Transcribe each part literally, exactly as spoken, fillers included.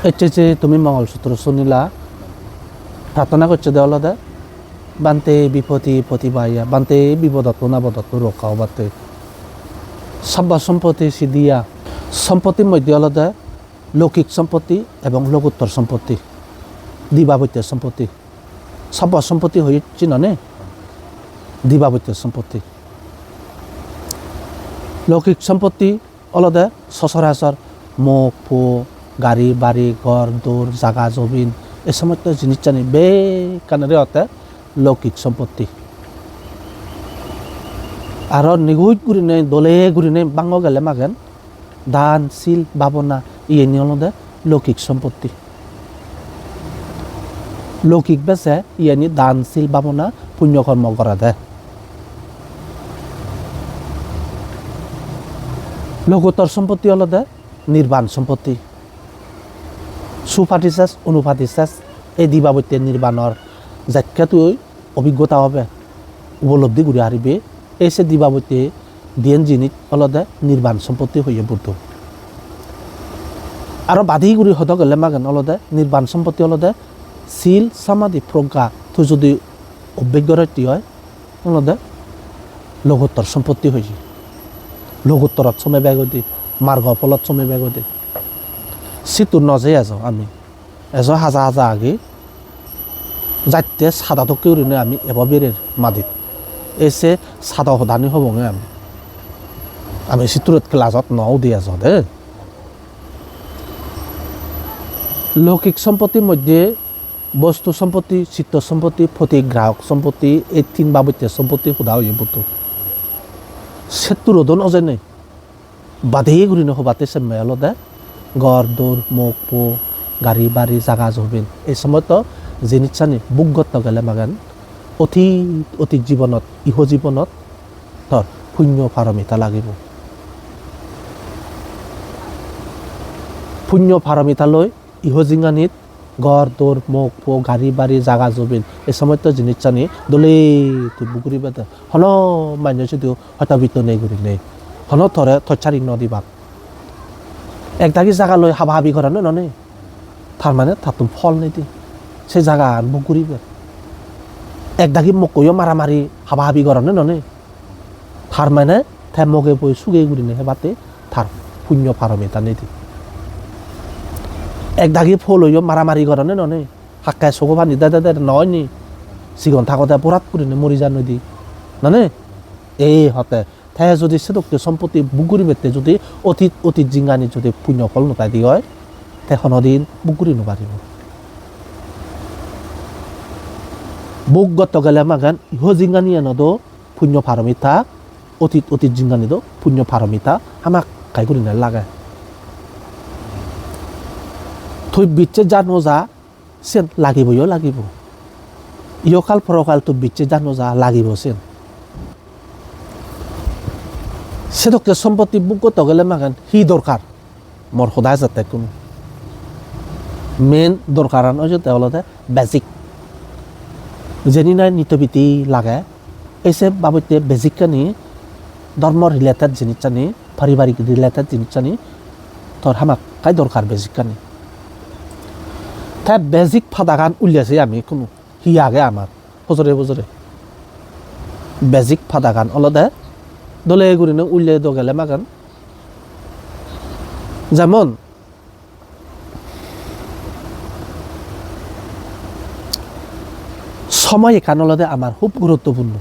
Ecche je tumi Mongol Sutro sunila, prarthona gocche de olode, "Bhante vipoti potibhaya, Bhante bipodottun apodottun rokka obatte." Sabba sompotti siddhiya, sompottir moddhe olode loukik sompotti ebong lokuttor sompotti, dibabotte sompotti. Sabba sompotti hoye sinone, dibabotte sompotti. Loukik sompotti olode sochorachor mok, po, gari, bari, ghor, dor, jaga, jobin, ei somosto jinissani bekkanore hotte loukik sompotti. Aro niguj gurinei, dole gurinei bango gele magen, dan, sil, bhabona, iyeni olode loukik sompotti. Loukik bese iyeni dan, sil, bhabona, punyo kormo gorede. Lokuttor sompotti olode nirban sompotti. Supati ses, onupati ses, ei dibabotte nirbanor jekke tui obiggota obe, upolobdi guri paribe, ei se dibabotte diyen jinis olode nirban sompotti hoye Buddho. Aro badi guri hodo gele magen olode nirban sompotti olode sil, samadhi, progga, tui judi obbej gorotte oi, olode lokuttor sompotti hoye. Lokuttorot somebak goi de, margo pholot somebak goi de. Sittun no jei ejo ami. Ejo haja haja agi. Jatte sado dokke gurinei ami ebo berer madit. Ei se sado hodani hobonge ami. Ami sitturot class-ot no udi ejo de. Loukik sompottir moddhe bostu sompotti, chitto sompotti, poti grahok sompotti, ei tin babotte sompotti hoda oye Buddho. Setturodon ojene bade gurinei hobatte semme olode ghor dor, mok po, gari bari, jaga jobin, ei somosto jinissani bhog gotto gele magen otit, otit jibonot, iho jibonot tor punyo paramita lagibo. Punyo paramita loi iho jinganit ghor dor, mok po, gari bari, jaga jobin, ei somosto jinissani dole tui bhog guribede. Hono manjo sidu hoito bitto nei gurinei. Hono tore tochari no dibak. Ekdagi jaga loi haba habi goronne nonei. Tar mane tattun phol nei de. Se jagaan bhog guribe. Ekdagi mokkoyo maramari haba habi goronne nonei. Tar mane te moge boi suge gurinei hebatte tar punyo paramita nei de. Ekdagi pholoyo maramari goronne nonei. Hakke sogo pani dede dede noi ni. Sigon tagode borat gurinei mori jan noi de. Nonei? Ei hotte te judi sedokke sompotti bhog guribette judi otit, otit jingani judi punyo phol no tai de oi, te honodin bhog guri no paribo. Bhog gotto gele magen iho jingani enodo punyo paramita, otit, otit jingani do punyo paramita hamakkai gurinei lage. Tui bicche ja no ja, siyen lagiboyo lagibo. Ihokal porokal tui bicche ja no ja, lagibo siyen. Sedokke sompotti bhog gotto gele magen hi dorkar? Mor hoda ejatte ekkunu. Main dorkaran ojede olode basic. Jeni nahi nitto bitti lage, ei se babotte basic ani, dhormo related jinissani, paribarik related jinissani tor hamakkai dorkar basic ani. Te basic padagan ulle sei ami ekkunu hi age amar hojore bojore. Basic padagan olode dole gurinei ulle do gele magen. Jemon, somoy ekkan olode amar hub guruttopurno.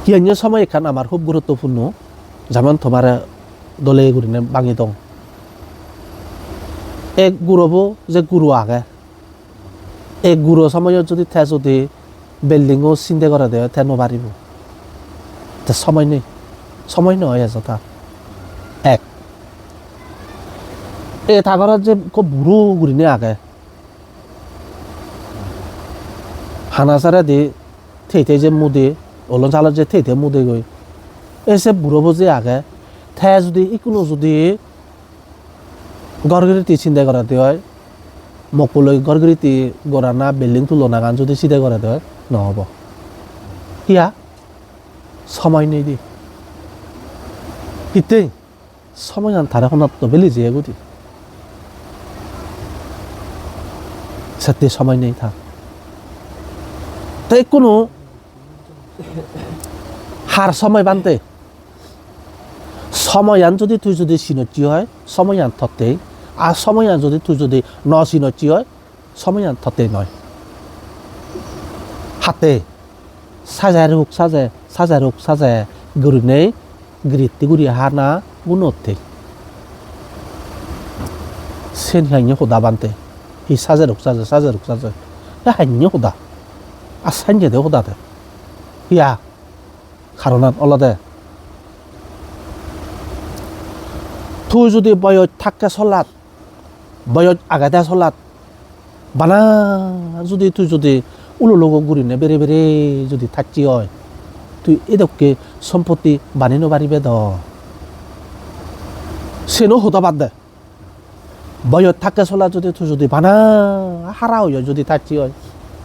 Hiyenye somoy ekkan amar hub guruttopurno, jemon tomare dole gurinei bangi dong. Ek gurobo je guro age, ei guro somoyot judi te judi building-o sinde gorede oi, te no paribo. Te somoy nei, somoy no oi ejo tar. Ek. Ei ta gorot je ekko buro gurinei age, hana saredi thei thei je mude, olon salot je thei thei mudegoi. Ei se burobo je age, te judi ikkunu judi ghor giriti sinde gorede oi, mokkoloi ghor giriti gorana, building tulonagan judi sinde gorede oi, no obo. Hiya? Somoy nei de. Hittey? Somoyan tare honatto beli jeye gudi. Sette somoy nei tar. Te ikkunu har somoy bhante. Somoyan jodi tui jodi sinocchi oi, somoyan tottei. Ar somoyan jodi tui jodi no sinocchi oi, somoyan tottei noi. Hatte saje ruk saje, saje ruk saje gurinei giritti guri hana gunotte. Sen hi hanye hoda bhante? Hi saje ruk saje, saje ruk saje? Hi hanye hoda? Ar sanye de hoda de. Hiya? Karonan olode tui judi boyoj thakke solat, boyoj agede solat, bana judi tui judi ulo logo gurinei bere bere judi thacche oi, tui edokke sompotti bani no paribe do. Seno hoda bad de. Boyot thakke sola judi tui judi bana hara oyo judi thacche oi,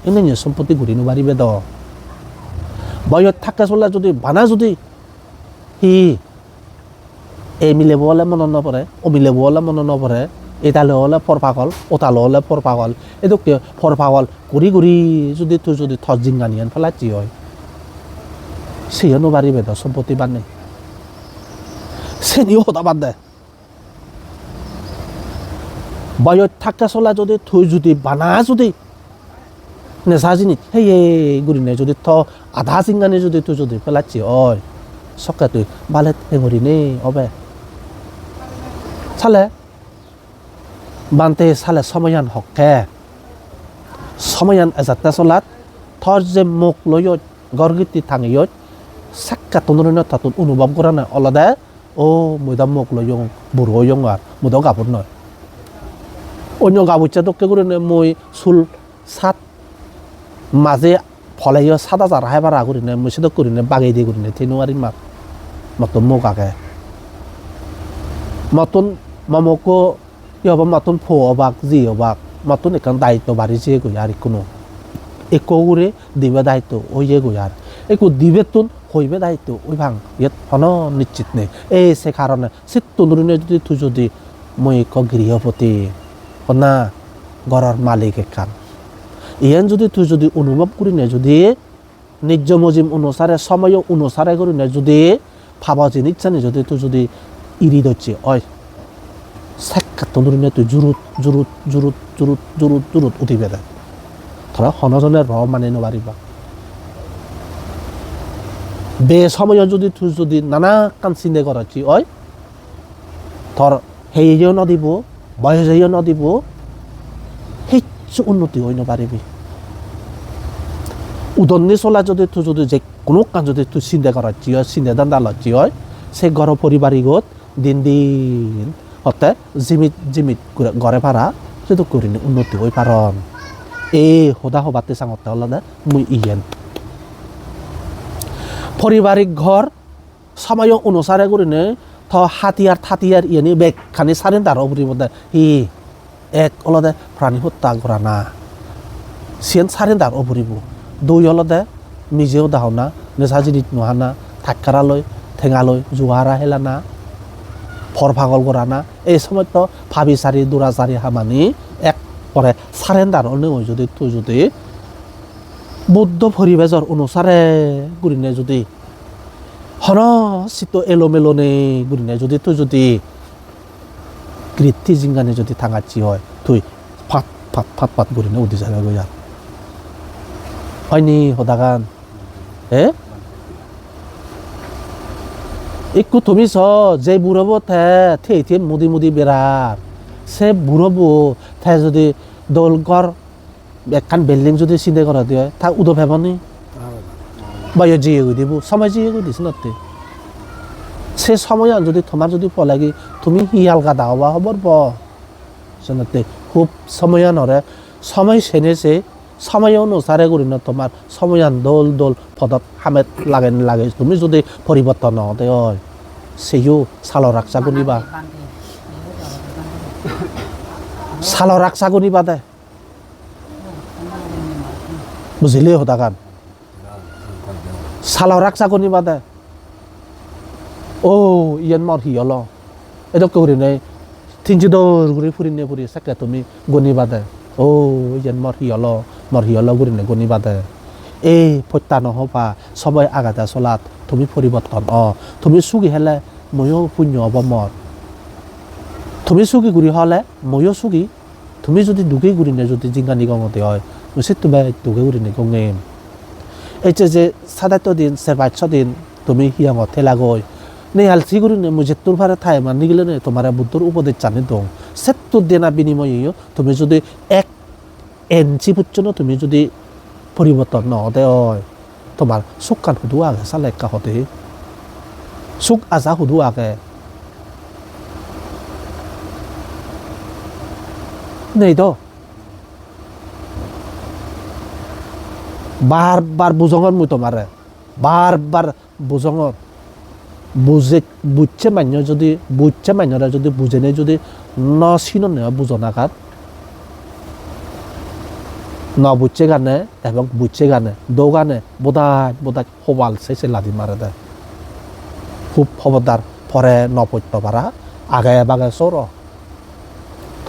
ene niye sompotti guri no paribe do. Boyot thakke sola judi bana judi hi, ei milebo ole monot no pore, o milebo ole monot no pore, etalo ole por pagol, otalo ole por pagol, edokke por pagol guri guri judi tui judi tor jinganiyan pelacche oi, seyo no paribe do sompotti bannei. Seniyo hoda bad de. Boyot thakke sola judi tui judi bana judi nesa jinis heye gurinei judi to ada singani judi tui judi pelacche oi, sokke tui balet hengori nei obe. Sale bhante sale somoyan hokke, somoyan ejatte solat, tor je mok loyoj, ghor gitti tangeyoj, sakkattun gurinei tottun onubhob gorana olode, o mui do mok loyong, buro oyong ar, mui do gabur noi. Onyo gabucche dokke gurinei mui sul sat maje poleyo sat hajar hai para gurinei mui sedok gurinei bagei de gurinei thei no parim ar. Mottun mok age. Mottun mo mokko hi hobo, mottun po obak, ji obak, mottun ekkan daitto bari jeyegoi ar ikkunu. Ekko ugure dibe daitto oyegoi ar. Ekko dibettun hoibe daitto oi pang, iyot hono nischit nei. Ei se karone sittun gurinei judi tui judi mui ekko girihopoti, honna goror malik ekkan. Iyen judi tui judi onubhob gurinei judi nijjo mojim onusare, somoyo onusare gurinei judi pabo jinissani judi tui judi iri docche oi, sekkattun gurinei tui jurut, jurut, jurut, jurut, jurut, jurut udibe de. Tore hono jone ro mani no pariba. Be somoyo judi tui judi nanakkan sinde gorocche oi, tor heyeyo no dibo, boyoseyo no dibo, hissu unnoti oi no paribi. Udonni sola jodi tui jodi je hono ekkan jodi tui sinde gorocche oi, sinde danda locche oi, se goro poribarigot din din hotte jimit jimit gure, gore para sedok gurinei unnoti oi paron. Ei hoda hobatte sangotte olode mui iyen. Poribarik ghor somoyo onusare gurinei to hatiyar tatiyar iyeni bekkani surrender o puribo de. Hi? Ek olode prani hotta gorana, siyen surrender o puribo. Dui olode mije hoda hona, nesa jinis no hana, takkara loi, tenga loi, jua hara helana, por pagol gorana, ei somosto pabisari durasari hamani ek pore surrender onei jodi tui jodi Buddho poribejor onusare gurinei jodi hono sitto elomelo nei gurinei jodi tui jodi giritti jinghani jodi tangacche oi, tui pat pat pat pat gurinei udi jagegoi ar. Hoini hodagan? Eh? Ikku tumi so, je burobo te thei thei mudi mudi berar, se burobo te jodi dol ghor ekkan building judi sinde gorode oi, ta udo pebo ni? Ba yo jiyegoi dibo, somoy jiyegoi di senotte. Se somoyan judi tomar judi polegi, tumi hi algada oba hobor po? Senotte hub somoyanore, somoy sene se, somoy onusare gurinei tomar somoyan dol dol podot hamet lagen lage. Tumi judi poriborton no ode oi, seyo salo raksa guniba. Salo raksa guniba de. Bujile hodagan? Salo raksa guniba de. O, iyen mor hi olo? Edokke gurinei tinji dor guri purinei puri sekke tumi guniba de. "O, iyen mor hi olo, mor hi olo?" gurinei guni bade. Ei pottano hoba, somoy agede solat, tumi poriborton o. Tumi sugi hele moyo punyo obo mor. Tumi sugi guri hole moyo sugi. Tumi judi dugi gurinei judi jinghani gongode oi, mui sittu bej dugi gurinei gongem. Ecche je sat atto din, ser pach so din tumi hiyongot thelagoi. Nei alsi gurinei mui jettur pare time an nigilene tomare Buddhor upodesh ani dong. Settur dena binimoye yo tumi judi ek inchi pojjonto tumi judi poriborton no ode oi, tomar sukkan hudu age sale ekka hode? Suk aja hudu age? Nei do. Bar bar bujongor mui tomare. Bar bar bujongor. Bujje, bujje mannye judi, bujje mannyore judi bujene judi no sinonne oi bujonagat, no bujje gane ebong bujje gane, dogane bodaj bodaj hobal se se ladi marede. Hub hobordar, pore no pojto para, age bage soro.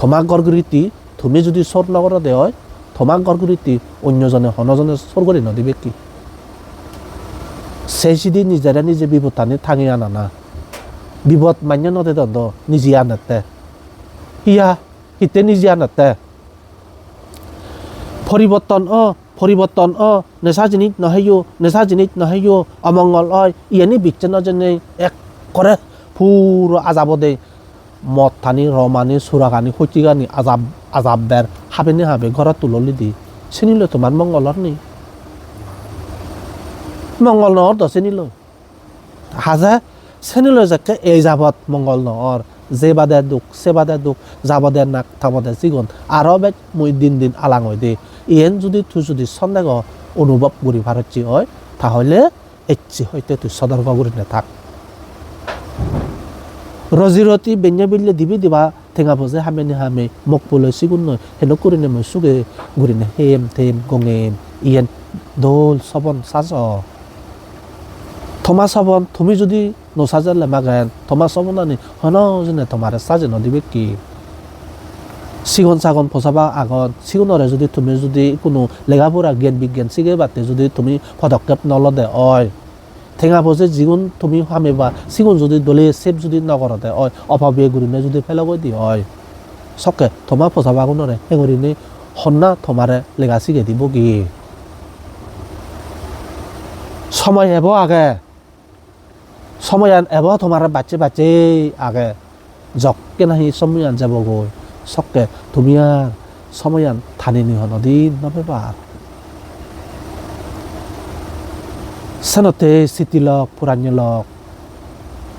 Toma ghor giritti tumi judi sor no gorode oi, toma ghor giritti onyo jone hono jone sor gori no dibekki. Se sidi nijere nije bipottani tangi anana. Bipot mannye no dedon do, nije anette. Hiya, hitte nije anette? Poriborton o, poriborton o, nesa jinis no heyo, nesa jinis no heyo, omongol oi, iyeni bicche no jennei, ekkore puro ajabo de. Mottani, romani, suragani, hojjigani ajab, ajab ber, habene habe gorot tulolidi. Seni loi tomar mongol or ni? Mongol no or do seni loi. Haje seni loi jekke ei jabot mongol no or. Je bade duk, se bade duk, jabode nak, tabode sigon. Aro bej mui din din alang oide. Iyen judi tui judi sondego onubhob guri parocche oi, tahole ecche hoite tui sotorko gurinei thak. Roji roti benne bille dibe diba tenga poje hamene hame mok puloi sigunnoi henok gurinei mui suge gurinei hem tem gongem, iyen dol sobon sajo. Toma sobon tumi judi no sajele magen, toma sobonani hono jone tomare saje no dibekki. Sigon sagon posaba agon, sigunore judi tumi judi hono lega pora gyan bigyan sigebatte judi tumi podokkep no lode oi, tenga poje jigun tumi hameba sigun judi dole save judi no gorode oi, opobey gurinei judi pelogoi di oi, sokke toma posabagunore hengurinei honna tomare lega sige dibogi? Somoy ebo age. Somoyan ebo tomar bacche bacche age. Jokke nahi somoyan jebogoi, sokke tumi ar somoyan tanini hono din no pebar. Senotte sitti lok, puranyo lok,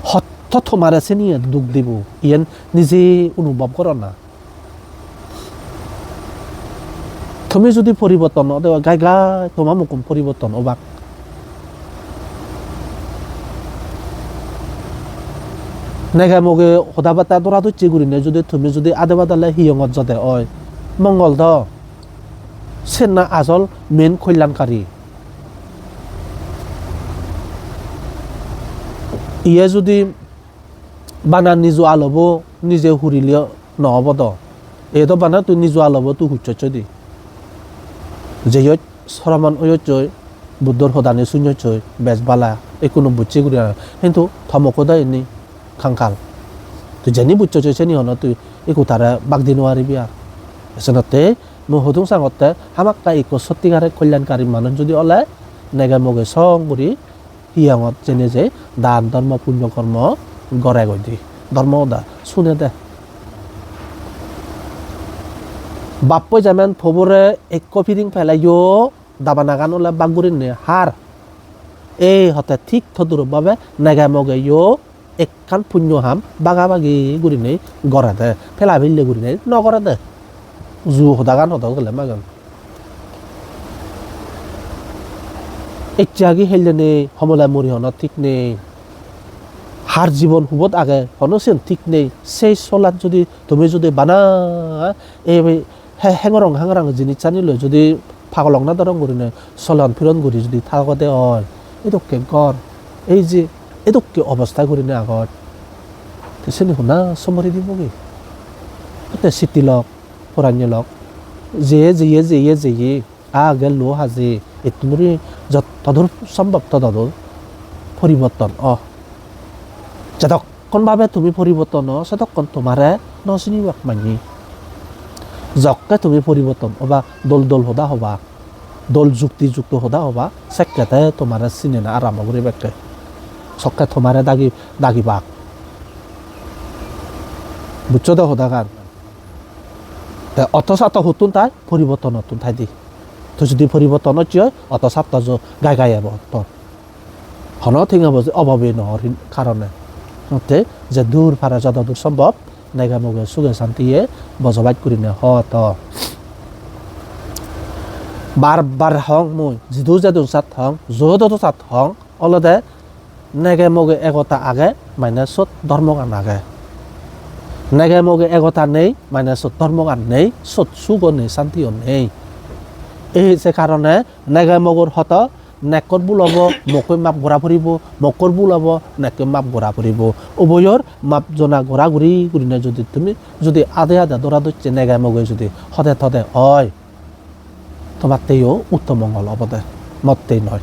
hotto tomare seniye duk dibo, iyen nije onubhob gorona. Tumi judi poriborton no ode, gai gai toma mukkun poriborton obak. Nege moge hoda batta dora docche gurinei judi tumi judi ade badale hiyongot jode oi, mongol do. Sen na asol main kolyankari. Iye judi bana nijo alobo nije hurile no obo do. Edo bana tui nijo alobo tui hucchoch di. Jeyot sromon oyochoi, Buddhor hodani sunyochoi, bej bala, ekkunu bucche guri aro. Hintu tomokko do inni kankal. Tui jeni bucchoch seni hono tui ekku tare bak di no paribi ar. Senotte mui hodung sangotte hamakkai ekko sottikare kolyankari manuj judi ole nege moge song guri hiyongot jeinei je dan dhormo punyo kormo gore goi de, dhormo hoda sune de. Bappoi jemen pobore ekko piring peleyo dabanagan ole bak gurinei har. Ei hotte thik todurop bhabe nege mogeyo ekkan punyo ham bagabagi gurinei gorede, pela pille gurinei no gorede. Ju hodagan hodo gele magan. Ecche agi helle nei, homole muri hono thik nei. Har jibon hubot age, hono siyen thik nei. Sei solat judi tumi judi bana ei he-, hengorong hengorong jinissani loi judi pagolong nadorong gurinei solon piron guri judi thagode oi, edokke ghor, ei je edokke obosta gurinei agot, te seni honna somori dibogi? Te sitti lok, poranyo lok, Jeye, jeye, jeye, jeye, a gelo haje, ittun dhuri jottodur sombhob tododur poriborton o. Jedokkon bhabe tumi poriborton o, sedokkon tomare no sinibak manye. Jokke tumi poriborton oba, dol dol hoda hoba, dol jukti jukto hoda hoba, sekke te tomare sinena arambo guribakke. Sokke tomare dagi, dagibak. Buccho do hodagan? Te otto satto huttun thai? Poribortonottun thai di. To jodi poriborton ocche oi, otto satto jo gai gai ebo tor. Hono tenga boje obabe no or hin-, karone. Otte je dur pare jodo dur sombhob, nege moge suge santiye bojobas gurine ho to. Bar bar hong mui, jidu jedun sat hong, jodo do sat hong, olode nege moge egota age, mane sot dhormogan age. Nege moge egota nei, mane sot dhormogan nei, sot sugo nei, santiyo nei. Ei se karone nege mogor hoto, nekkor bul obo, mokkoi map gora poribo, mokkor bul obo, nekkoi map gora poribo. Uboyor map jona gora guri gurine jodi tumi, jodi ade ade dora docche nege moge jodi hode tode oi, tomatteyo uttom mongol obode, mottei noi.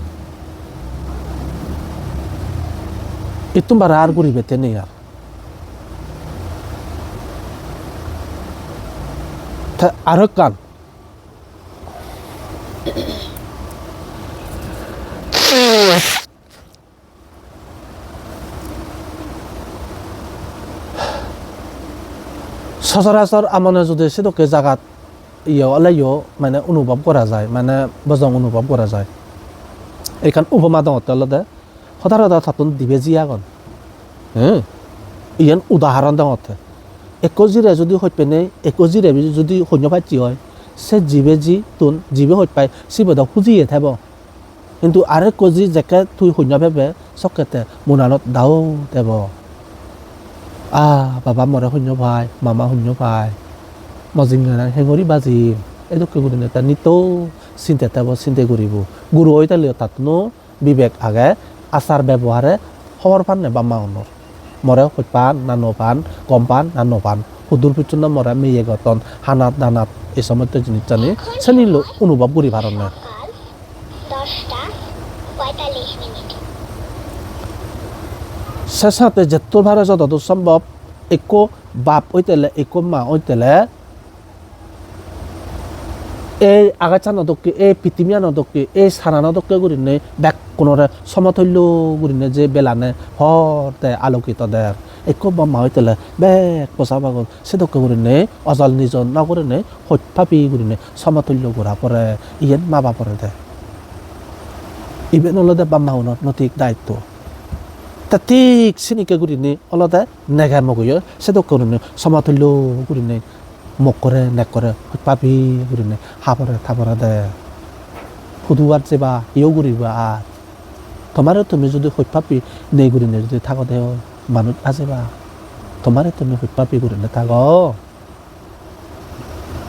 Ittun bare ar guribette nei ar. Te aro ekkan. Sochorachor amone jodi sedokke jagat iye oleyo mane onubhob gora jai, mane bojong onubhob gora jai. Ekkan upoma degongotte olode, hodar hodar tattun dibe ji agon. He? Iyen udahoron degongotte. Ekko jire jodi hoj penei, ekko jire jodi honyo pacche oi, se jibe jittun, jibe hoj pai, sibe do hujiye thebo. Hintu arekko ji jekke tui honyo pebe, sokke te monanot dao debo. Ah, baba more honyo pai, mama honyo pai. Mo jinghana hengori bajim. Edokke gurine te nitto sinte tebo, sinte guribo. Guro oi tele tattuno bibek age, achar bebohare hobor panne bap ma unor. More hoj pan na no pan, gom pan na no pan, hudur puchchuno more meye gotton, hanat danat ei somosto jinissani seni lo-, onubhob guri paronne. Se sate jettur pare jotodur sombhob ekko bap oitele, ekko ma oitele, ei agachano dokke, ei pittimiyano dokke, ei sanano dokke gurinei bekkunore somotullo gurinei je belane por de, alokito der. Ekko bap ma oitele bek posa bagon sedokke gurinei ojol nijo no gurinei hoj pabi gurinei somotullo gora pore, iyen maba pore de. Iben olode bap ma unor notik daitto. Te thik sinikke gurinei olode nege mogeyo sedokke gurinei somotullo gurinei mokkore nekkore hoj pabi gurinei habore tabore de. Hudu ar jeba, hiyo guriba ar. Tomare tumi jodi hoj pabi nei gurinei jodi thago de oi, manuj ajeba. Tomare tumi hoj pabi gurinei thago.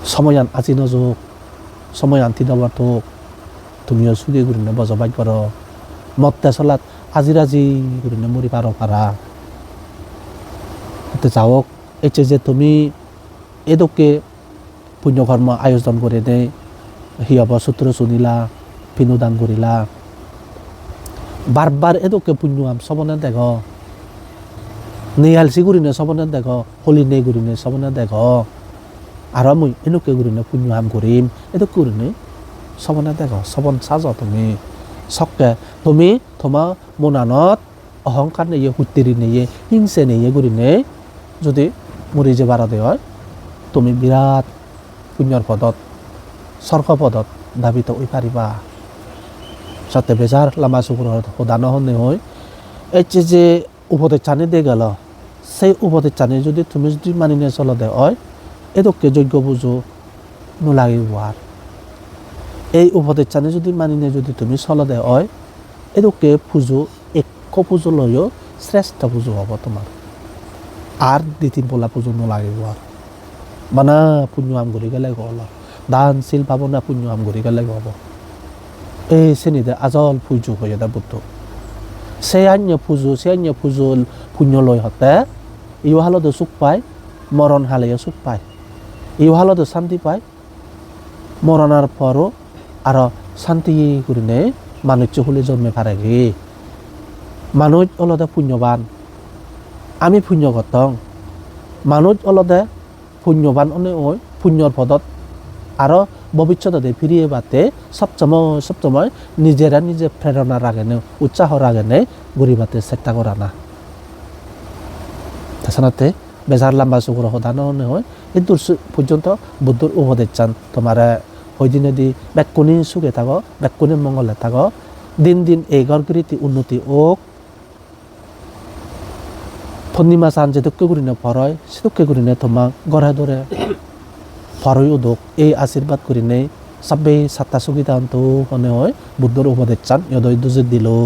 Somoyan aji no jok, somoyan tin obar tok, tumiyo sugi gurinei bojobas goro. Motte solat aji raji gurinei mori paro para. Te jahok, ecche je tumi edokke punyo kormo ayojon gurinei, hi hobo, sutro sunila, pindodan gurila. Bar bar edokke punyo ham sobone dego. Niyalsi gurinei sobone dego, holi nei gurinei sobone dego. Aro mui edokke gurinei punyo ham gurim, edokke gurinei sobone dego, sobon sajo tumi. Sokke tumi toma monanot ohongkar neye, hutteri neye, hingse neye gurinei judi muri jei parode oi, tumi birat punyor podot, sorgo podot dabito oi pariba. Satte bejar lamba suguror hoda no honne hoi. Ecche je upodessani de gelo, sei upodessani judi tumi judi maninei solode oi, edokke joggo pujo no lagibo ar. Ei upodessani judi maninei judi tumi solode oi, edokke pujo ekko pujo loiyo srestho pujo obo tomar. Ar di tin polla pujo no lagibo ar. Bana punyo ham guri gele go olo. Dan sil pabona punyo ham guri gele go obo. Ei seni de ajol pujo hoyede Buddho. Se anye pujo, se anye pujo punyo loi hotte, iyo halodo suk pai, moron haleyo suk pai. Iyo halodo santi pai, Moronar poro aro santi gurinei manuccho hule jonme paregi. Manuj olode punyoban. Ami punyo gottong. Manuj olode punyoban onei oi, punyor podot aro bobissotode firi ebatte sob somoi, sob somoi nijere nije prerona ragenei, utsaho ragenei guribatte chesta gorana. Te senotte bejar lamba sugoro hoda no honei oi, iddur su-, pojjonto Buddhor upodesan tomare hoi dinei di, bekkune suge tago, bekkune mongole tago, din din ei ghor giriti unnoti ok. Purnima san jedokke gurinei poroi, sedokke gurinei toma gore dore poroi udok. Ei ashirbad gurinei sabbe satta sukhita hontu honei oi Buddhor upodesan yodoi duje dilo.